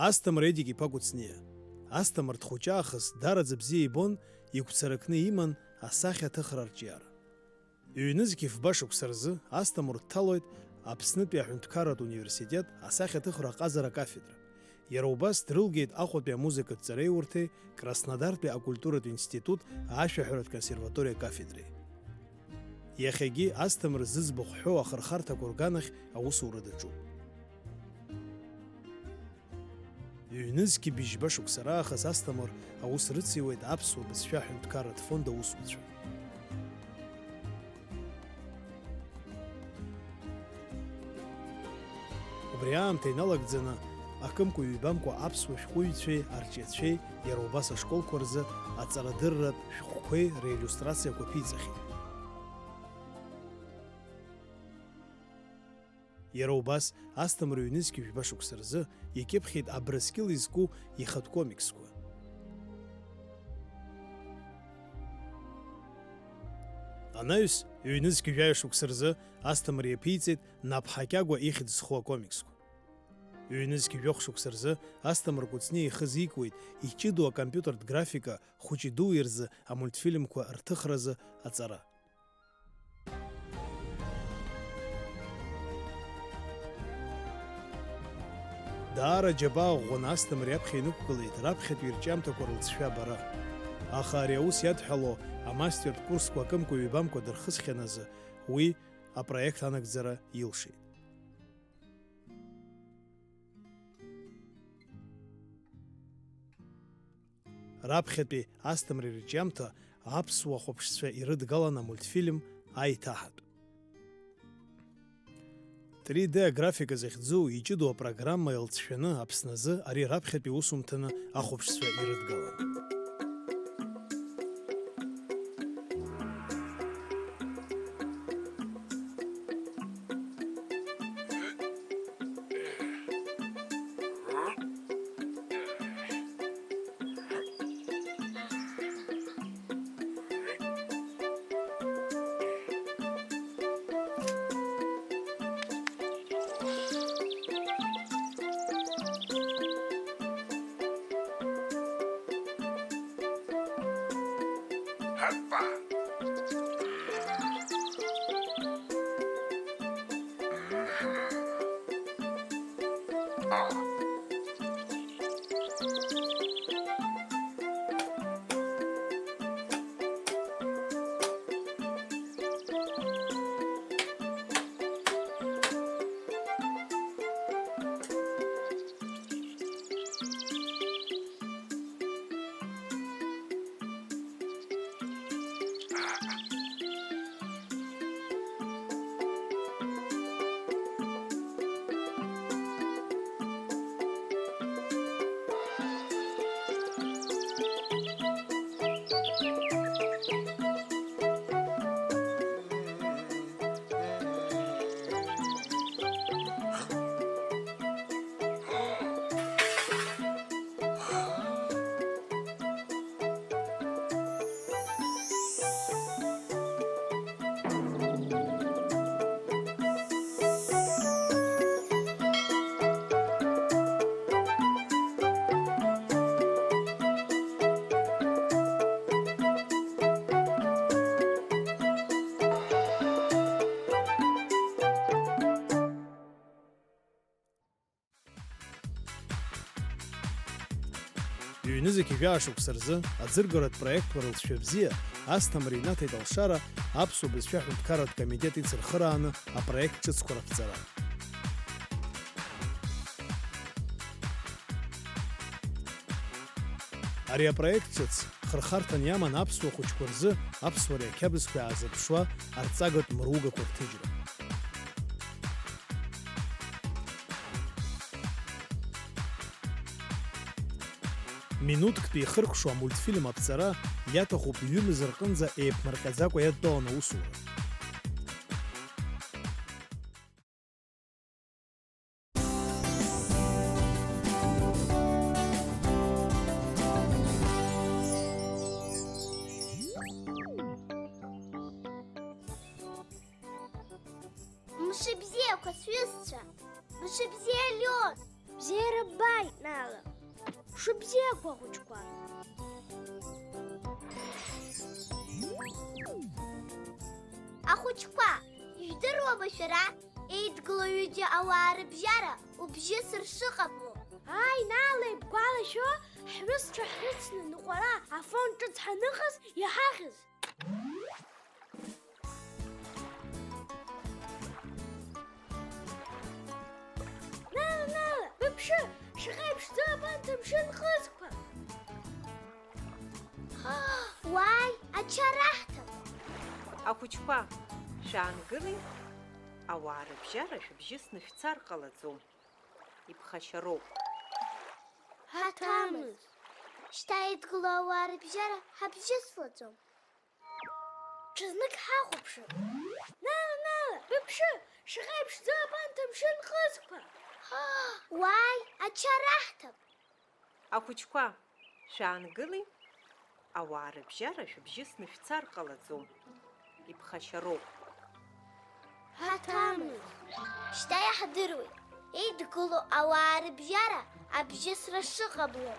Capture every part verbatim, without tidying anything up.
Асҭамыр Едик-иԥа Кәыҵниа. Асҭамыр дхәыҷаахыс даараӡа бзиа ибон игәцаракны иман асахьаҭыхра арҿиара. Ҩнызқь фба шықәса рзы Асҭамыр дҭалоит Аԥснытәи аҳәынҭқарратә университет асахьаҭыхра аҟазара акафедра. Иара убас дрылгеит Аҟәатәи амузыкатә ҵареиурҭеи Краснодартәи акультуратә институт ашәаҳәаратә консерваториа акафедреи. Иахьагьы Асҭамыр зыӡбахә ҳәоу ахырхарҭақәа рганахь аусура даҿуп. Ҩнызқь быжьба шықәса раахыс Асҭамыр аус рыциуеит Аԥсуа бызшәа аҳәынҭқарратә фонд аусуцәа. Убри аамҭа иналагӡаны, акымкәа-ҩбамкәа аԥсуа шәҟәыҩҩцәеи арҿиацәеи иара убас ашколқәа рзы аҵарадырратә шәҟәқәеи реиллиустрациақәа ԥиҵахьеит. Иара убас Асҭамыр ҩнызқь жәба шықәса рзы икьыԥхьит Абрыскьыл изку ихатә комиксқәа. Анаҩс, ҩнызқь жәаҩа шықәса рзы Асҭамыр иаԥиҵеит Наԥҳа Кьагәа ихьӡ зху акомиксқәа. Ҩнызқь жәохә шықәса рзы Асҭамыр Кәыҵниа ихы зикуеит иҷыдоу акомпиутертә графика хәыҷи-дуи рзы амультфильмқәа рҭыхразы аҵара. Даара џьабаа ӷәӷәаны Асҭамыр иаԥхьа инықәгылеит раԥхьатәи ирҿиамҭақәа рылҵшәа абара. Аха ари аус иадҳәало амастертә курсқәа акымкәа-ҩбамкәа дырхысхьан азы уи апроект анагӡара илшеит. Раԥхьатәи Асҭамыр ирҿиамҭа аԥсуа ахәаԥшцәа ирыдгалан амультфильм Аиҭаҳатә. Три Д аграфика захьӡу иҷыдоу апрограмма иалҵшәаны Аԥсны азы ари раԥхьатәи усумҭаны ахәаԥшцәа ирыдгалан. Ҩнызқь жәаа шықәса рзы аӡыргаратә проектқәа рылҵшәа бзиа Асҭамыр инаҭеит алшара аԥсуа бызшәа ҳәынҭқарратә комитет ицырхырааны апроект ҿыцқәа раԥҵара. Ари апроект ҿыц хырхарҭан иаман аԥсуа хәыҷқәа рзы аԥсуареи ақьабзқәеи аазырԥшуа арҵагатә мыругақәа рҭыжьра. Минуҭктәи ихыркәшо амультфильм аԥҵара иаҭахуп ҩымз рҟынӡа еиԥмырҟьаӡакәа иадтәалан аусура. Мшыбзиақәа, сҩызцәа! Мшыбзиа, Леон! Бзиара бааит, Нала! Мшыбзиақәа, ахәыҷқәа! Ахәыҷқәа, ижәдыруама шәара, еидгыло ҩыџьа ауаа рыбжьара убжьысыр шыҟамло? Ааи, Наала ибгәалашәо, ҳҩызцәа ҳрыцны ныҟәара Афон ҿыц ҳаныҟаз иҳахьыз. Наала, Наала, быԥшы, шаҟа иԥшӡоу абанҭ амшын ҟызқәа! Уааи, ача раҳҭап! Ахәыҷқәа, шәаангыли, ауаа рыбжьара шәыбжьысны шәцар ҟалаӡом. Иԥхашьароуп. Ҳаҭамыз! Шьҭа еидгыло ауаа рыбжьара ҳабжьыслаӡом. Ҽазнык ҳахәаԥшып. Наала, Наала, быԥшы, шаҟа иԥшӡоу абанҭ амшын ҟызқәа! Уааи, ача раҳҭап! Ахәыҷқәа, шәаангыли, ауаа рыбжьара шәыбжьысны шәцар ҟалаӡом. Иԥхашьароуп. Ҳаҭамыз! Шьҭа иаҳдыруеит, еидгыло ауаа рыбжьара абжьысра шыҟамло.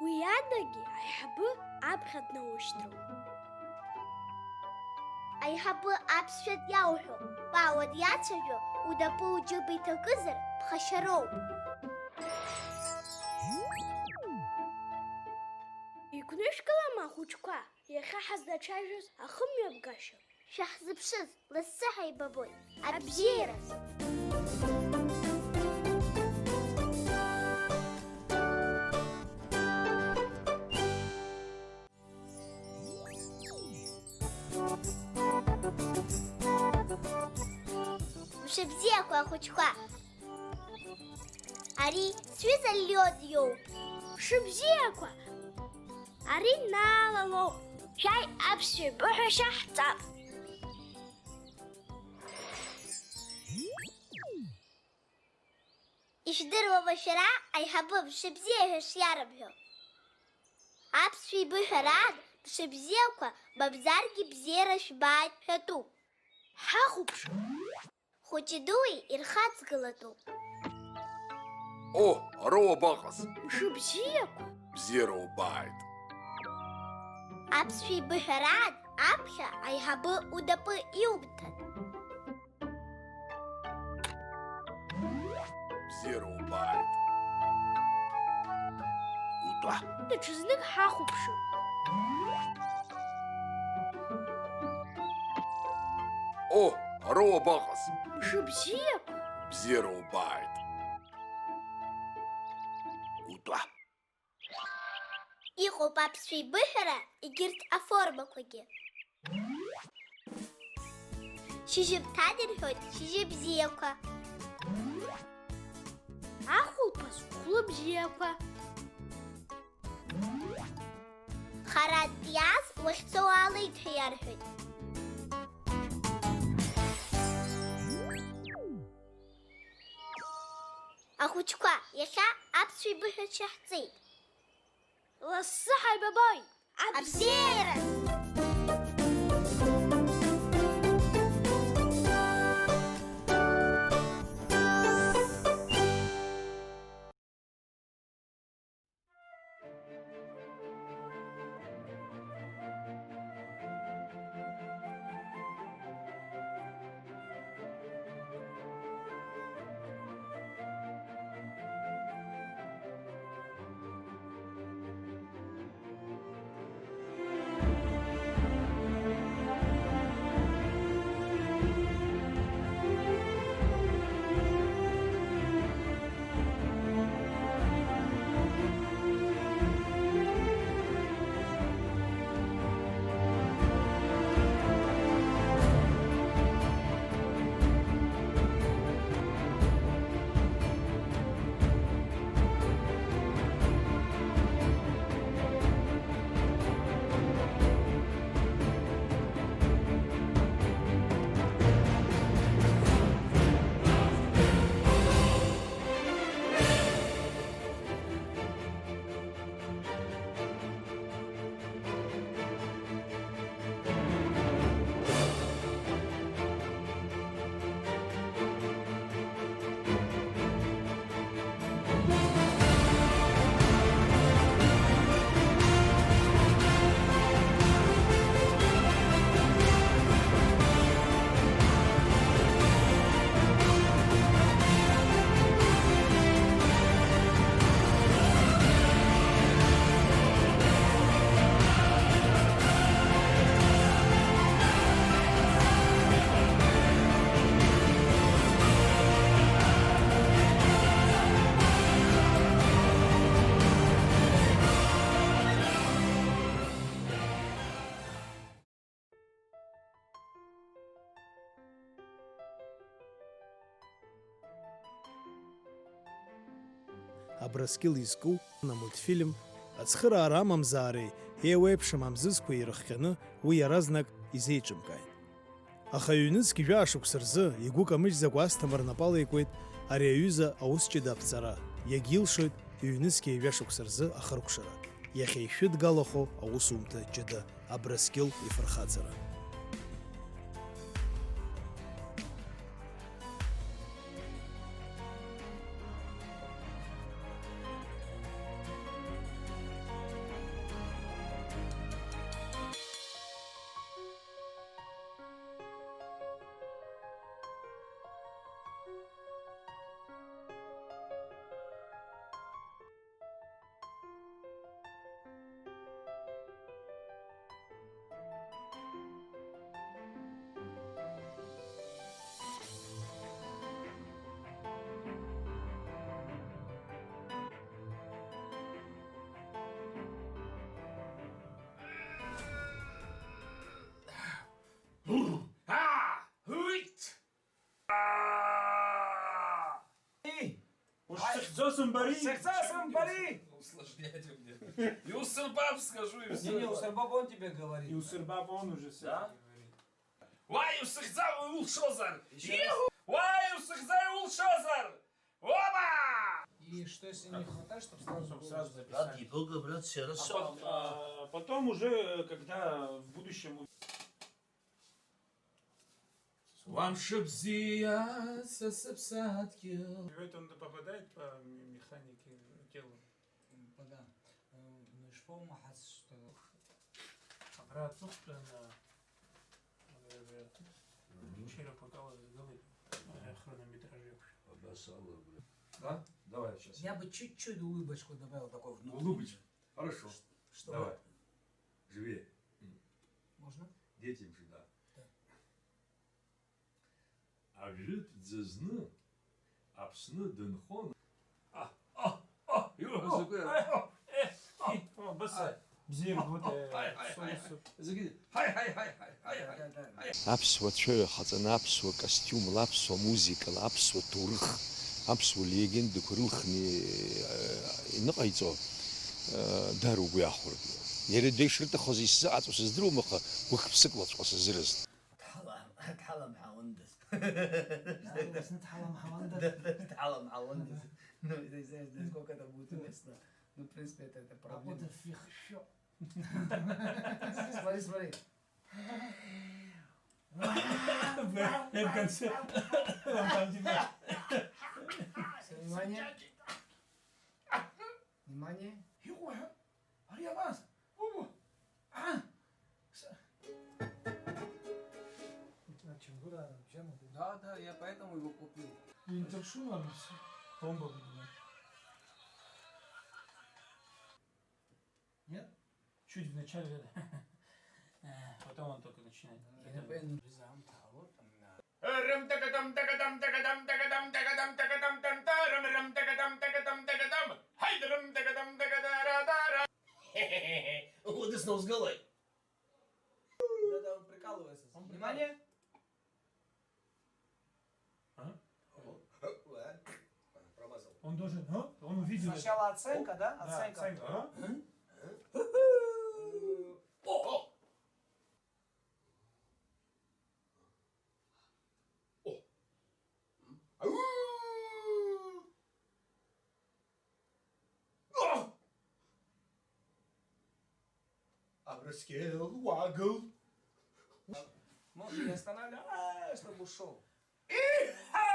Уи адагьы аиҳабы аԥхьа днаушьҭроуп. Аиҳабы аԥсшәа диауҳәо, Пауа диацәажәо, унапы уџьыба иҭакызар, ԥхашьароуп. Игәнышәкылама, ахәыҷқәа, иахьа ҳазлацәажәоз ахымҩаԥгашьа? Шәаҳзыԥшыз, лассы ҳаибабоит. Абзиараз! Мшыбзиақәа, ахәыҷқәа! Ари сҩыза Лиод иоуп. Мшыбзиақәа! Ари Наала лоуп. Шәааи, аԥсшәа еибыҳәашьа ҳҵап. Ишәдыруама шәара аиҳабы мшыбзиа ҳәа шиарымҳәо? Аԥсшәа еибыҳәараан, мшыбзиақәа, мамзаргьы бзиара шәбааит ҳәатәуп. Ҳахәаԥшып. Хәыҷи-дуи ирхаҵгылатәуп. О, ара уабаҟаз? Мшыбзиақәа! Бзиара убааит! Аԥсшәа еибыҳәараан, аԥхьа аиҳабы унапы иумҭан. Бзиара убааит. Утәа. Даҽазнык ҳахәаԥшып. О, ара уабаҟаз? Мшыбзиақәа! Бзиара убааит. Утәа. Иҟоуп аԥсшәа еибыҳәара егьырҭ аформақәагьы. Шьыжьымҭан ирҳәоит шьыжьы бзиақәа. Ахәылԥаз хәлыбзиақәа. Харантә иааз уахьцо уаалеит ҳәа иарҳәоит. Ахәыҷқәа, иахьа аԥсшәа еибыҳәашьа ҳҵеит. Лассы ҳаибабоит! Абзиараз! Абрыскьыл изку амультфильм ацхыраара амамзаареи еиуеиԥшым амзызқәеи ирыхҟьаны уи иаразнак изеиҿымкааит. Аха ҩнызқь жәаа шықәса рзы игәы камыжьӡакәа Асҭамыр напы алеикуеит ари аҩыза аус ҷыда аԥҵара, иагьилшоит ҩнызқь ҩажәа шықәса рзы ахыркәшара, иахьа ишәыдгалахо аусумҭа ҷыда Абрыскьыл ифырхаҵара. Ушсыхьӡо сымбари! Сыхьӡо сымбари! Усложняйте мне. Иусырбап, скажу, не, не, иусырбап. Усырбап, он тебе говорит. Иусырбап, он уже с этим говорит. Уа, иусыхьӡа улшозар! Ещё раз. Иу! Уа, иусыхьӡа улшозар! Опа! И что, если не хватает, чтобы сразу, чтобы сразу записать? Ради бога, брат, всё хорошо. А пот-, а потом уже, когда в будущем у- Уа мшыбзиа, са сыԥсадгьыл. Живёт он попадает по ме-, механике тела? М, пока. Э, ну, ишԥоумаҳац, что агра аҵыхәтәан, э, э, э, Мгм. Чира пока вот сделай, э, хронометраж еиԥш. Абас ала, бля. Да? Давай сейчас. Я бы чуть-чуть улыбочку добавил такой внутреннюю. Улыбочку. Хорошо. Ш-, чтобы... Давай. Живее. М. Можно? Детям же, да. Да. Ажәытә ӡызны Аԥсны дынхон. Аҳ, аҳ, аҳ, иуҳәо закәи? О, о, э, о, о, баса, бзиа ирбоит, э, ҳаи, ҳаи, ҳаи, соусы. Зегьы, ҳаи, ҳаи, ҳаи, ҳаи, ҳаи, ҳаи, ҳаи, ҳаи. Аԥсуа цәаҩа хаҵаны, аԥсуа костиумла, аԥсуа музыкала, аԥсуа ҭоурых, аԥсуа легендақәа рылхны, э, иныҟаиҵо, э, дара угәы иахәартә. Иара дышрыҭахыз исзыҟаҵо сыздыруам, аха гәык-ԥсык лаҵәҟьа сазыразт. Дҳала-, дҳаламҳауандаз. Дҳаламҳауандаз. Д-, д-, дҳаламҳауандаз. Ну, здесь, знаешь, насколько это будет уместно. Ну, в принципе, это, это проблема. Работа в фиг ещё. Смотри, смотри. В конце. Всё, внимание. Внимание. Иҟоу ҳәа, ари абас, убо, аа, с-, А, Чангура, Джема, ты? Да, да, я поэтому его купил. Интершуман, бомба, блин. Нет? Чуть в начале, да. Э, потом он только начинает. Да, я понял. Рым тагадам тагадам тагадам тагадам тагадам тагадам тагадам тантарам рым тагадам тагадам тагадам. Хайда рым тагадам тагадара дара. Вот и снова с головой. Да-да, он прикалывается. Он прикалывается. Внимание. А? О. А, промазал. Он должен, а? Он увидел это. Сначала оценка, да? Да, оценка. Оценка. А? О! О! М? Ау! О! Абрыскьыл уагыл. Может, не останавливай, а, чтобы ушёл. Иха!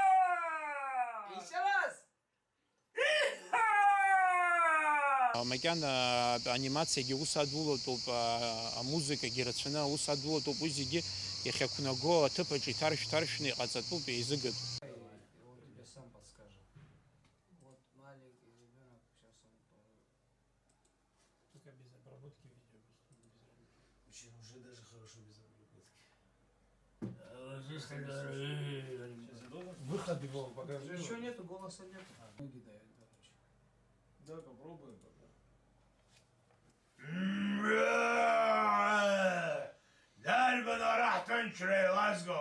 Ещё раз! Макьана анимациагьы ус адулатәуп, а, амузыкагьы рацәаны аус адулатәуп, уи зегьы иахьақәнаго аҭыԥаҿ иҭаршә-ҭаршәны иҟаҵатәуп, еизыгатәуп. И он тебе сам подскажет. Вот маленький ребёнок, сейчас он по- Только без обработки видео, просто без обработки. Очень уже даже хорошо без обработки. А, здесь тогда, э, сейчас я должен? Выход его покажи. Ничего нету, голоса нету. А, ноги дают, короче. Да, попробуем пока. Дарбан ара ҳҭынчра еилазго?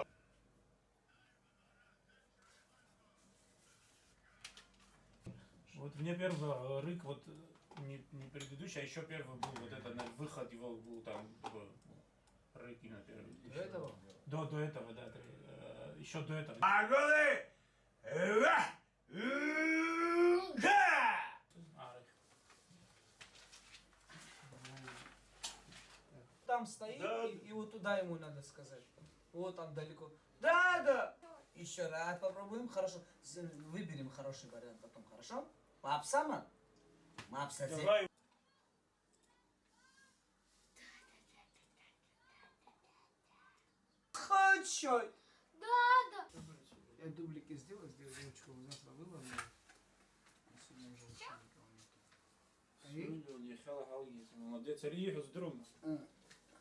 Вот мне первый, э, рык, вот, э, не, не предыдущий, а ещё первый был, вот это на выход его был там такой, ну, рык именно первый. До этого? До, до этого, да, три, э, ещё до этого. Погнали! Э, э, да! А, рык. Там стоит, да. И, и вот туда ему надо сказать. Вот там далеко. Да, да! Еще раз попробуем, хорошо. З- Выберем хороший вариант потом, хорошо? Мапсама? Мапсазе. Давай. Хочу! Да, да! Я дублики сделал, сделал девочку, завтра выловлю. Сегодня уже вообще никого нету. Ҳаи? Сҩыдоу, иахьала ҳалгеит, молодец, ари ииҳәо здыруама. М.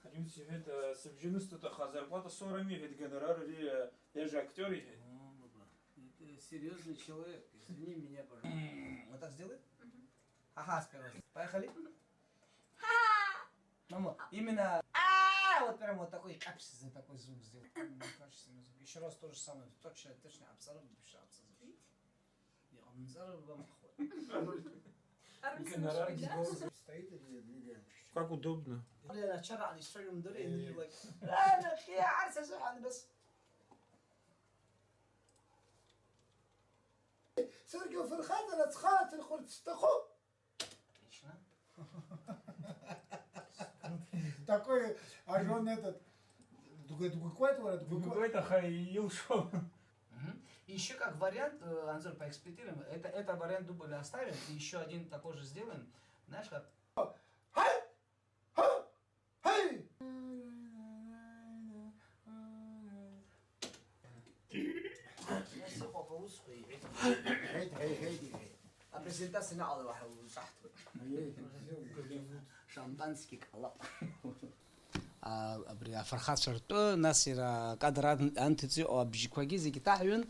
Ари ус иҳәеит, э, сыбжьы нысҭоит, аха азарплата соурам иҳәеит, гонорар ари, э, я же актер иҳәеит. О, баба, это серьёзный человек, извини меня, пожалуйста. М, вот так сделай. Мгм. Ага, с первого раза. Поехали. Ха! Мама, именно, а, вот прям вот такой капс, за такой звук сделал. М, качественный звук. Ещё раз то же самое, точно, точно, абсолютно, абсолютно. Иҟамзар бамхуеит. Гонорар. Стоит или двигаем чуть-чуть? Как удобно. Блин, а чё рано, что ли, мдуре, э, не лайк? Ладно, я арса сухан, бес. Сергей Фархатова, цхаатыр хурцтаху. Отлично. Такой, а же он этот, дугой, дугой, дугой, дугой. Дугой, аха илшо. Мгм. Ещё как вариант, э, Анзор, поэкспериментируем. Это, это вариант дубля оставим, и ещё один такой же сделаем. Знаешь как? Ха! Ха! Ха! Ҳеи! Нас иҟоуп аусқәа иҳәеит. Ҳеит, ҳеи, ҳеит, иҳәеит. Апрезентациа наҟ-ааҟ уаҳа узаҳҭоит. Шампански ҟалап. А, абри афырхацәа ртәы, нас иара акадр ан-, анҭыҵ иҟоу абжьқәагьы зегьы ҭаҳҩын.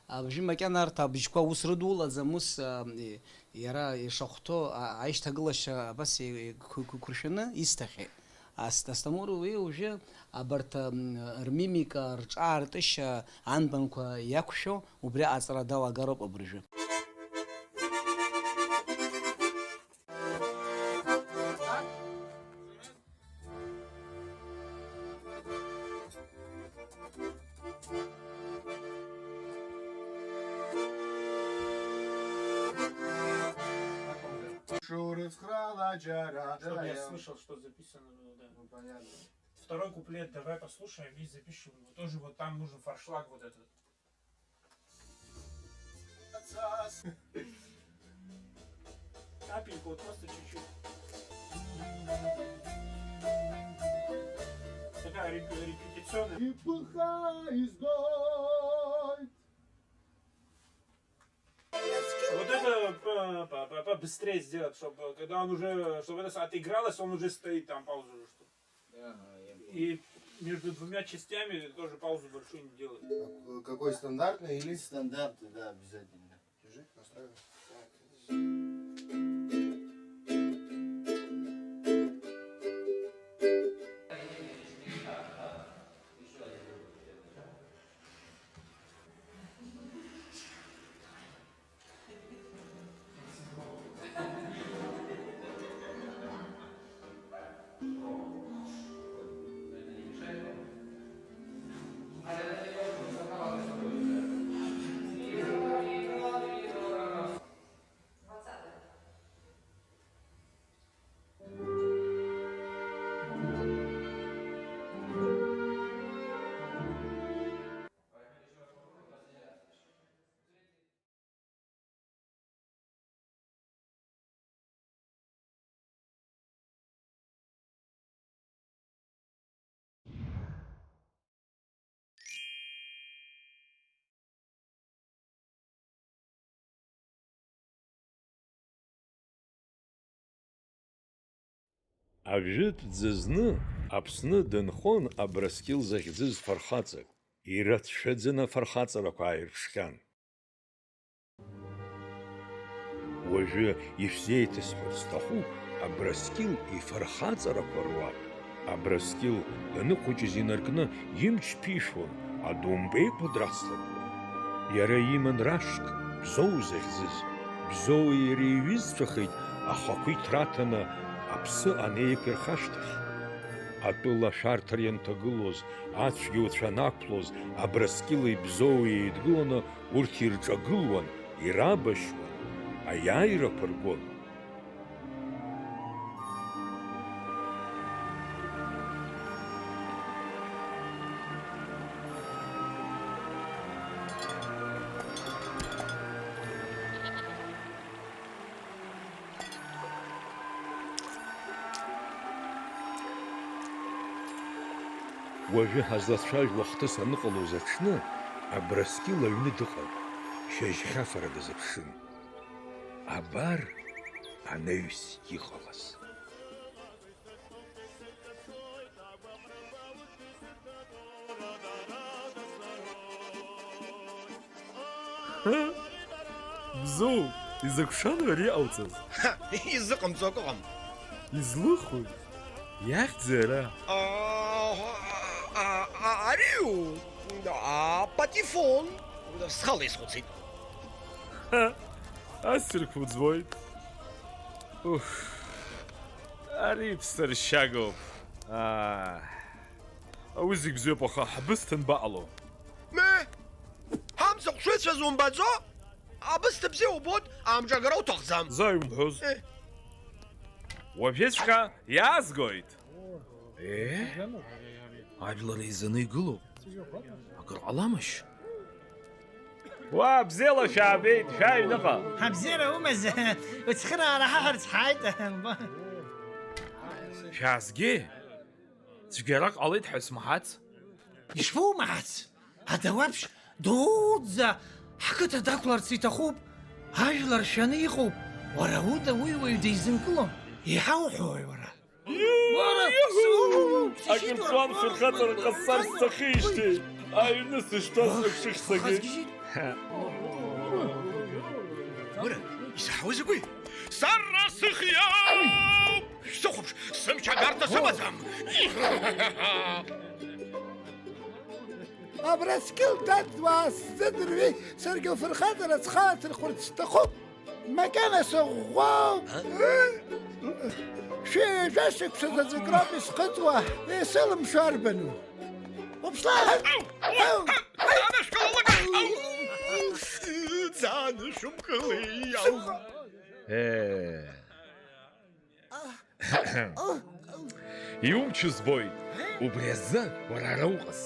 Абжьы макьана арҭ абжьқәа ус рыдулаӡам, ус, а, и-, иара ишахәҭоу, а, аишьҭагылашьа абас и-, и-, қәы-, қәы-, қәыршәаны исҭахьеит. Ас-, Асҭамыр уи уажәы абарҭ, м, рмимика, рҿаартышьа анбанқәа иақәшәо, убри аҵара далагароуп абыржәы. Шурыцхрала џьара. Чтоб я слышал, что записано было, да. Ну, понятно. Второй куплет давай послушаем и запишем. Тоже вот там нужен форшлаг вот этот. Капельку, вот просто чуть-чуть. Такая реп-, репетиционная. Ибыха изгоит. Вот это по- по- по- побыстрее сделать, чтобы когда он уже, чтобы это отыгралось, он уже стоит там, паузу уже, чтобы. Ага, я понял. И между двумя частями тоже паузу большую не делать. А к- какой, стандартный или? Стандартный, да, обязательно. Держи, настраивай. Ажәытә ӡызны Аԥсны дынхон Абраскьыл захьӡыз фырхаҵак. Ирацәаӡаны афырхаҵарақәа ааирԥшхьан. Уажәы ишәзеиҭасҳәарц сҭахуп Абраскьыл ифырхаҵарақәа руак. Абраскьыл даныхәыҷыз инаркны имч ԥишәон, адомбеиқәа драцлабуан. Иара иман рашк, Бзоу захьӡыз, Бзоуи иареи еиҩызцәахеит, ахақәиҭра аҭаны аԥсы анеиқәирха ашьҭахь. Атәыла ашәарҭара ианҭагылоз, ацәгьауцәа анақәлоз, Абрыскьыли Бзоуи еидгыланы урҭ ирҿагылуан, ирабашьуан, аиааирақәа ргон. Уажәы ҳазлацәажәо ахҭыс аныҟалоз аҽны, Абрыскьыл аҩны дыҟан, шьыжьхьафара дазыԥшын. Абар анаҩс иҟалаз. Бзоу, изакә шану ари иҟауҵаз? Ҳа, изыҟамҵо акы ыҟам. Излыхәои? Иахьӡи ара? А, а, а, а, ариу, а, патифон. Схала исхәыцит. Ҳа, ассирқәа уӡбоит. Уф, ари ԥсыршьагоуп. Аа, уи зегь бзиоуп, аха ҳбысҭа анбаҟало? Ме! Ҳамца хәшәыцәаз умбаӡо? Абысҭа бзиа убоит, амҿы агара уҭахӡам. Заа иумҳәоз. Е. Уажәыҵәҟьа иаазгоит. Е? Ажәлар еизаны игылоуп. Акыр ҟаламашь? Уа, бзиала шәаабеит, шәааи аҩныҟа. Абзиара умаз, уцхыраара ҳаҳәарц ҳааит. Шәаазгеи? Цәгьарак ҟалеит ҳәа смаҳац. Ишԥоумаҳац? Адауаԥшь дуӡӡа ҳқыҭа дақәларц иҭахуп. Ажәлар шәаны иҟоуп. Уара уда уи уаҩ дизынкылом. Иҳауҳәои уара? Уара, акырҵуан, фырхаҵара ҟасҵар сҭахижьҭеи, аҩны сышьҭаз сыԥшыхь сагеит. Уара, исаҳауа закәи? Сара сыхиоуп! Шәсыхәаԥш, сымч агарҭа сымаӡам! Абрыскьыл дад, уаасзыдырҩи, саргьы уфырхаҵара схы аасырхәырц сҭахуп. Макьана сыӷәӷәоу. Шәи жәа шықәса заҵәык роуп исхыҵуа, исылымшо арбану? Уԥшла! Ау! Ау! Ау! Анашәкалалак! Ау! Ӡааны шәымгылеи, ау! Э. Иумч збоит, убри азы уара ара уҟаз.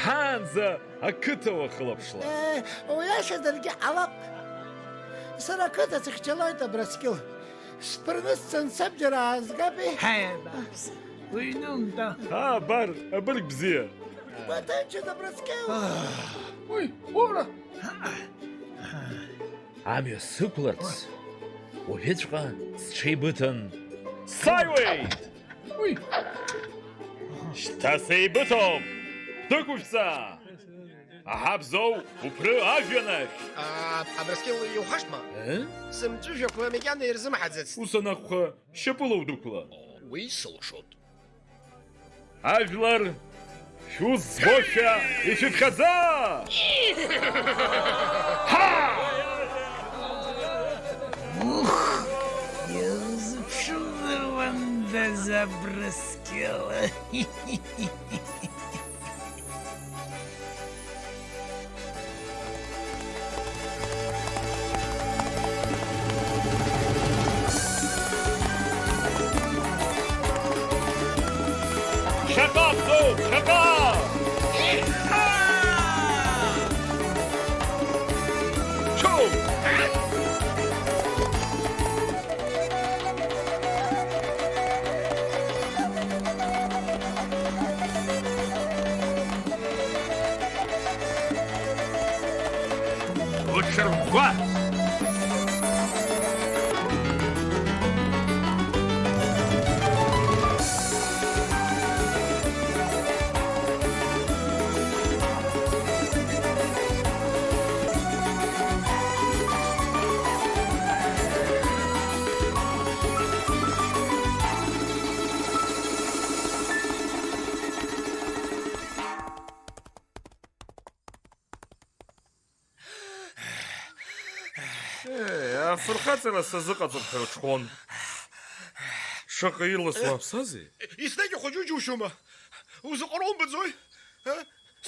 Ҳаанӡа ақыҭа уахылаԥшла. Э, уиашадаргьы ҟалап. Сара ақыҭа сыхьчалоит, Абрыскьыл. Сԥырны сцаны сабџьар аазгаби? Ҳаи, абааԥсы, уҩнумтәа. Аа, абар, абырг бзиа. Гәаҭанча, Абрыскьыл! Уи, ура! Амҩа сықәларц, уажәыҵәҟьа сҽеибыҭан сааиуеит! Уи! Шьҭа сеибыҭоуп! Дықәышәҵа! Аҳа, Бзоу, уԥры ажәҩан ахь! А, Абрыскьыл иухашҭма? Э? Сымҵәыжәҩақәа макьана ирзымҳаӡацт. Ус анакәха, шьапыла удәықәла. Уи сылшоит. Ажәлар, шәус збошәа ишәыԥхьаӡа! Ҳа! Ух, иузыԥшызар уандаз Абрыскьыл! Шаҟа бзоуп, шаҟа! Чоу! Уҽырӷәӷәа! Е, афырхаҵара сазыҟаҵоуп ҳәа уҽхон. Шаҟа ирласуа аԥсазеи? Еснагь ахәыҷу џьушьома? Узыҟароу умбаӡои? Ы?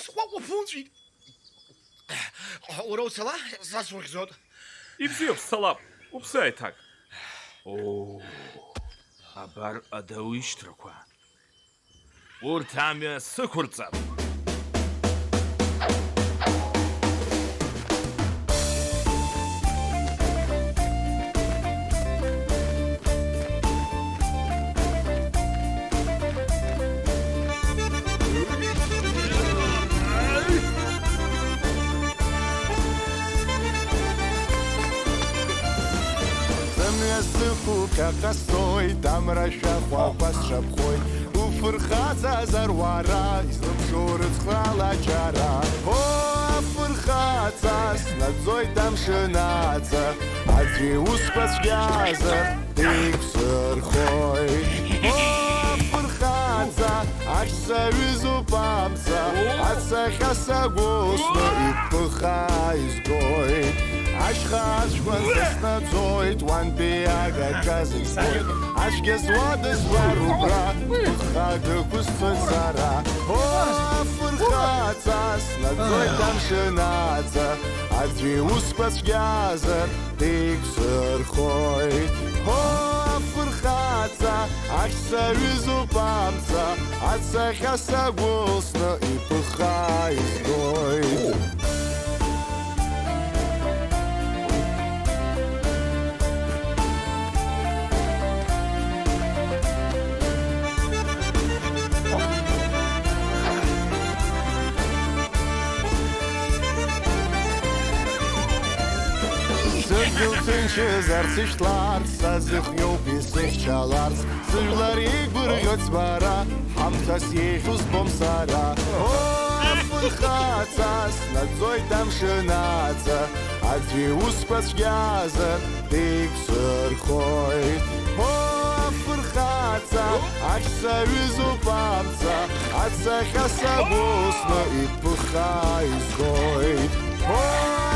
Сҟәаҟәа ԥунҵәеит. Уара уцала, са сурхьӡоит. Ибзиоуп, сцалап. Уԥсы аиҭак. Оо, абар адау ишьҭрақәа. Урҭ амҩа сықәырҵап. Сымҩа сықәу ԥхьаҟа сцоит, амра шәахәақәа сҿаԥхоит. Уфырхаҵазар уара, излымшо рыцхраала ачара. О, афырхаҵа, снаӡоит амшын аҵа, аӡәы иусқәа цәгьазар, деиқәсырхоит. О, афырхаҵа, ахьӡ саҩызоуп амца, ацахьа сагәылсны иԥыха изгоит. Ашьха аҷкәын саснаӡоит, уантәи агаҿа зегь збоит. Ацәгьа зуада збар убра, быхха дықәысҵоит сара. О, афырхаҵа, снаӡоит амшын аҵа, аӡәы иусқәа цәгьазар, деиқәсырхоит. О, афырхаҵа, ахьӡ саҩызоуп амца, ацахьа сагәылсны иԥыха изгоит. Сыдгьыл ҭынчызарц ишәҭларц, сазыхиоуп исыхьчаларц. Сыжәлар еигәырӷьоит сбара, ҳамҭас еиӷьу збом сара. О, афырхаҵа, снаӡоит амшын аҵа, аӡәы иусқәа цәгьазар, деиқәсырхоит. О, афырхаҵа, ахьӡ саҩызоуп амца, ацахьа сагәылсны иԥыха изгоит. О,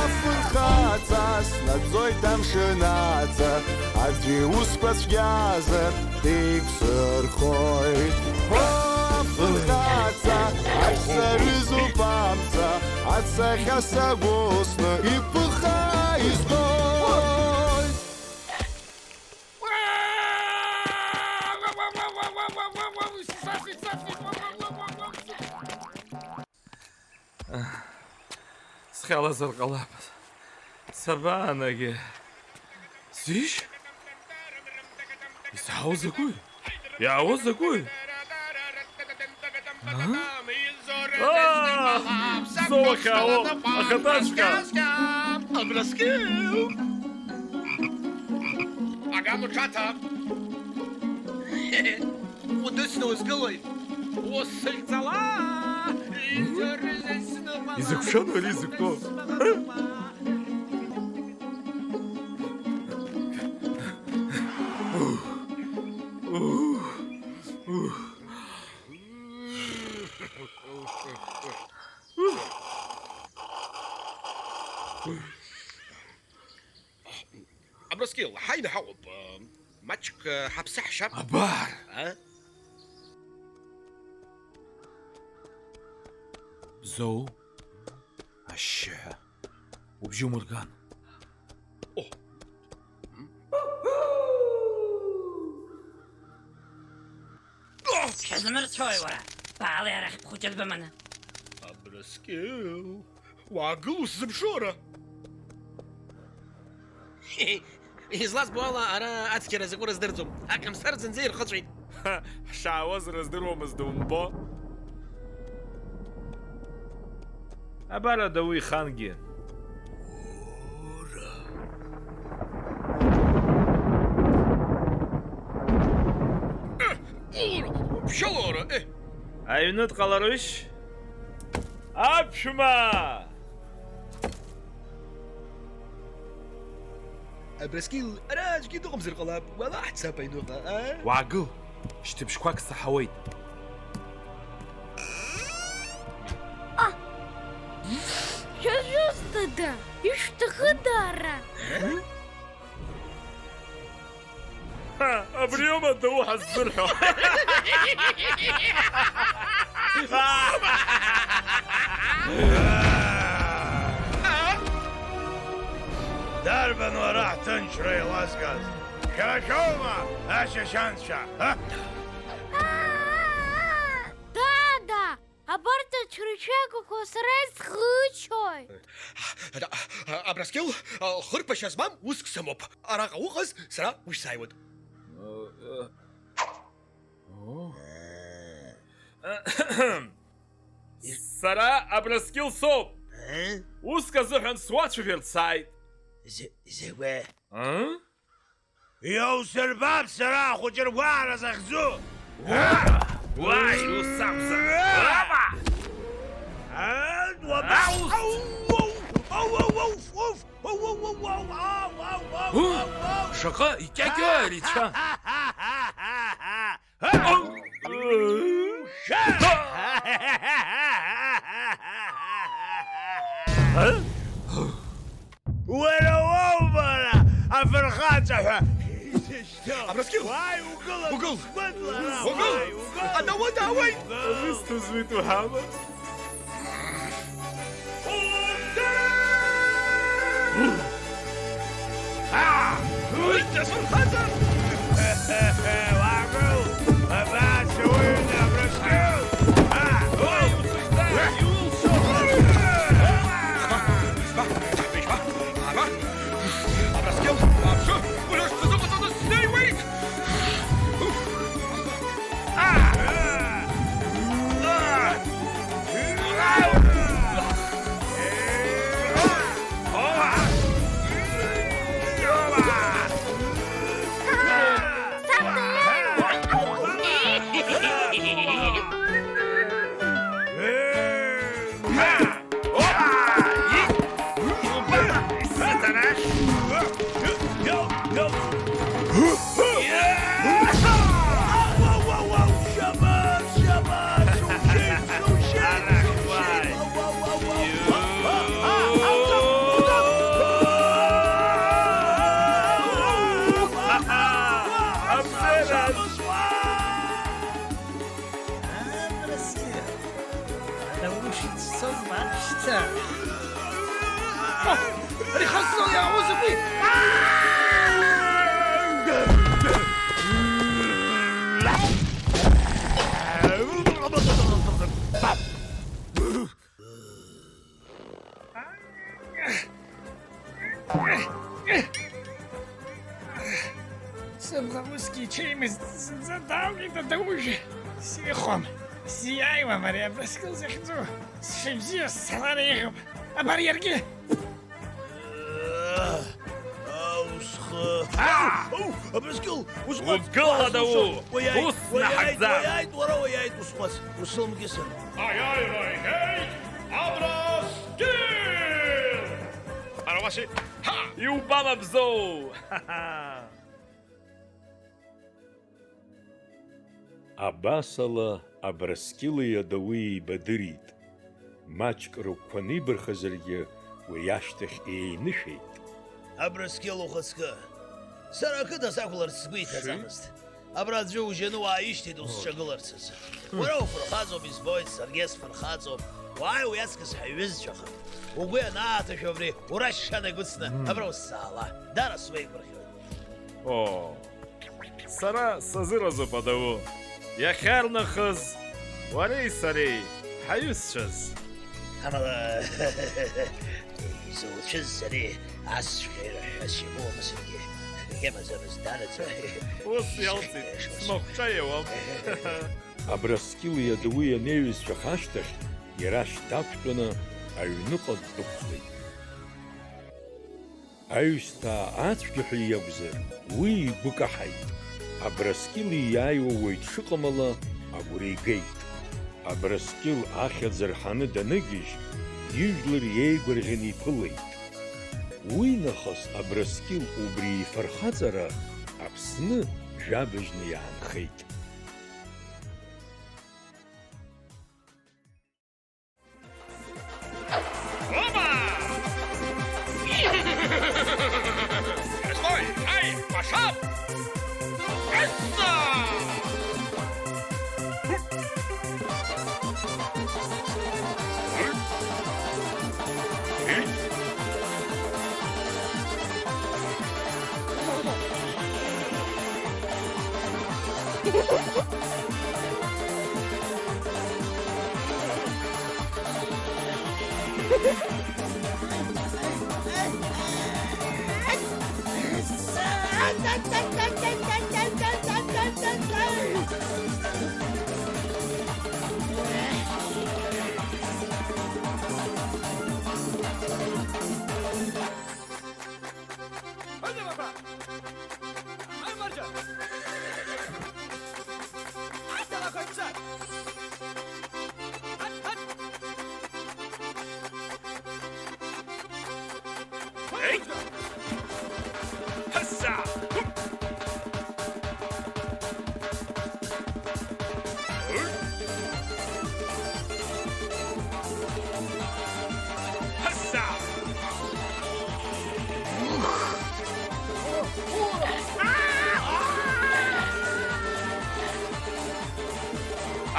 афырхаҵа, снаӡоит амшын аҵа, аӡәы иусқәа цәгьазар, деиқәсырхоит. О, афырхаҵа, ахьӡ саҩызоуп амца, ацахьа сагәылсны иԥыха изгоит. Схьалазар ҟалап. Сабаанагеи? Зишь? Изаауа закәи? Иаауа закәи? А? Аа! Зоуахьаауа ахаҭаҵәҟьа! Абраскьыл! Агам уҽаҭа! Удысны узгылои? Усыхьӡала! Изакә ԥшану ари зықәтәоу? Абраскьыл, ҳаины ҳаҟоуп. Маҷк, э, ҳаԥсаҳшьап. Абар! А? Бзоу, ашьшьыҳәа, убжьы умырган. О! М? Схьазмырцәои, уара? Баала арахь бхәыҷы дбыманы. Абраскьыл. Уаагыл, усзыԥшу ара! Излазбо ала, ара ацқьара закәу рыздырӡом. Акамсар зынӡа ирхыҵәеит. Ҳшаауаз рыздыруамызт, умбо? Абар адау ихангьы. Ура! Ура! Бжьалара, э! Аҩны дҟаларушь? Аԥшәма! Абраскьыл, ара аӡәгьы дыҟамзар ҟалап, уала ҳцап аҩныҟа, а? Уаагыл, шьҭыбжьқәак саҳауеит. А! Шәызусҭа Ишәҭахыда, ишәҭахыда ара? Ҳа, абриоума адоуҳа ззырҳәо? Дарбан уара ҳҭынчра еилазгаз? Шәара шәоума, ашьашьанцәа? Ҳа? Дада! Абарҭ ацәыршәыгақәа сара исхыччои? Абрыскьыл, хырԥашьа змам уск сымоуп. Араҟа уҟаз сара ушәзааиуеит. Сара Абрыскьыл соуп. Уск азыҳәан суацәажәарц сааит. Закәи? Иаусырбап сара ахәыҷы ргәаара захьӡу! Уа! Уа, иусамзар! Уа! Уа! Аус! Ау! Ау! Ау! Уф! Уф! Ау! Ау! Ау! Ау! Ау! Ау! Ау! Ау! Шаҟа икьакьоу ари ицәа! Уара уоума ара афырхаҵа ҳәа изышьҭоу? Абрыскьыл! Уааи, угыл, угыл! Сгәыдлара! Угыл! Уааи, угыл! Адауы даауеит! Угыл! Рысҭоз уи уҳәама? Ара ушьцом ашьҭа. Ари хазна иаауа закәи? Сыбӷа усгьы иҽеимызт, зынӡа даалгеит адаужә. Сихәом, сиааиуам ари Абрыскьыл захьӡу. Сшыбзиоу сцалар еиӷьуп. Абар иаргьы. Ау, схы. Ау! Ау, Абрыскьыл, усҟәаҵ! Угыл, уа, адау! Слушай, уаиааит, ус уаиааит, наҳагӡа! Уаиааит, уара уаиааит, усҟәаҵ, усылмгьысын. Аиааира игеит Абрыскьыл! Ара уашьи, ҳа! Иубалабзоу! Ҳа-ҳа! Абасала Абрыскьыли адауи еибадырит. Маҷк рыгәқәа анибархазаргьы, уи ашьҭахь еинышәеит. Абрыскьыл, ухаҵкы! Сара ақыҭа сақәларц сгәы иҭаӡамызт. Абра аӡәы ужьаны уааишьҭит усҿагыларц азы. Уара уфырхаҵоуп, избоит, саргьы сфырхаҵоуп. Уааи, уи аҵкыс ҳаиҩызцәахап. Угәы ианааҭашәо абри урашьшана игәыцны абра усзаала. Дара суеигәырӷьоит. Оо. Сара сазыразуп, адау. Иахьарнахыс уареи сареи ҳаҩызцәаз. Амала, изуцәыз ари асҵәҟьа ирҳәашьа имоума саргьы? Акгьы амаӡамызт, данаӡа. Ус иалҵит, смахәҿа иауам. Абрыскьыли адауи анеиҩызцәах ашьҭахь, иара шьҭа дақәтәаны аҩныҟа ддәықәлеит. Аҩсҭаа ацәгьаҳәа иакәзар, уи игәы каҳаит. Абрыскьыл ииааиуа уаҩ дшыҟам ала агәра игеит. Абрыскьыл ахьӡ рҳаны даныгьежь, ижәлар иеигәырӷьаны иԥылеит. Уи нахыс Абрыскьыл убри ифырхаҵара Аԥсны жәабжьны иаанхеит. Оба! Шап! Исса!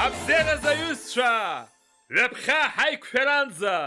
Абзиараз, аҩызцәа! Ҩаԥхьа ҳаиқәшәаранӡа